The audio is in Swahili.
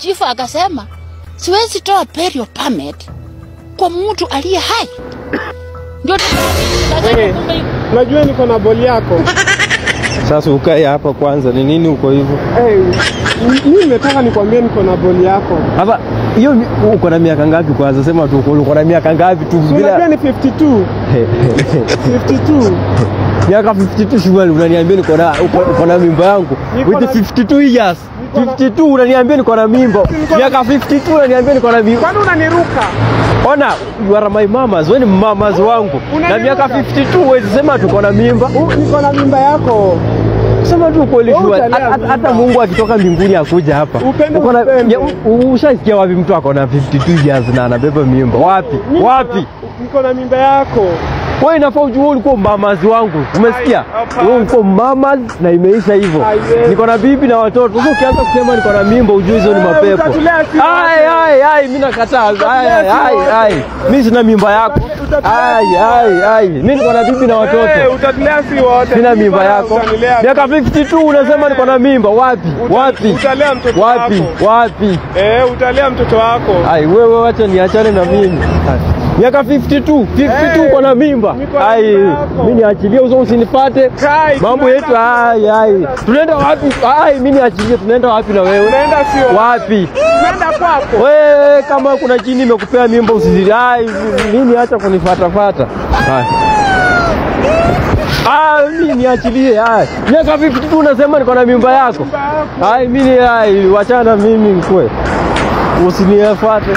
Chifu akasema siwezi toa burial permit kwa mtu aliye hai. Ndio Hey, najua niko na boli yako. Sasa ukae hapa kwanza, ni nini uko hivyo? Hey, mimi nimetaka nikwambie niko na boli yako. Hapa hiyo uko na miaka ngapi kwanza? Sema tu uko na miaka ngapi tu bila. Unajua ni 52. 52. Miaka 52 shughuli unaniambia niko na uko na mimba yangu. With 52 years. 52 unaniambia niko na mimba. Miaka 52 unaniambia niko na mimba. Kwani unaniruka? Ona, you are my mamas, wewe ni mamas wangu. Na miaka 52 huwezi sema tuko na mimba. Niko na mimba yako. Sema tu kweli hata Mungu akitoka mbinguni akuja hapa. Uko na ushasikia wapi mtu ako na 52 years na anabeba mimba? Wapi? Wapi? Niko na mimba yako. Wewe inafaa ujue ulikuwa mamazi wangu. Umesikia? Wewe ulikuwa mamazi na imeisha hivyo. Niko na bibi na watoto. Sasa ukianza kusema niko na mimba ujue hizo ni mapepo. Ai ai ai, mimi nakataa. Ai ai ai. Mimi sina mimba yako. Ai ai ai. Mimi niko na bibi na watoto. Utatulea si wote. Sina mimba yako. Miaka 52 unasema niko na mimba. Wapi? Wapi? Utalea mtoto wako. Wapi? Wapi? Utalea mtoto wako. Ai wewe wacha niachane na mimi. Miaka 52, 52 uko na mimba. Ai, mimi niachilie uso usinipate. Mambo yetu ai ai. Tunaenda wapi? Ai, mimi niachilie tunaenda wapi na wewe? Tunaenda sio. Wapi? Tunaenda kwako. Wewe kama kuna jini imekupea mimba usizidi. Ai, mimi acha kunifuata fuata. Ai. Ah, mimi niachilie. Ai. Miaka 52 unasema niko na mimba yako. Ai, mimi ai, wachana mimi mkwe. Usinifuate.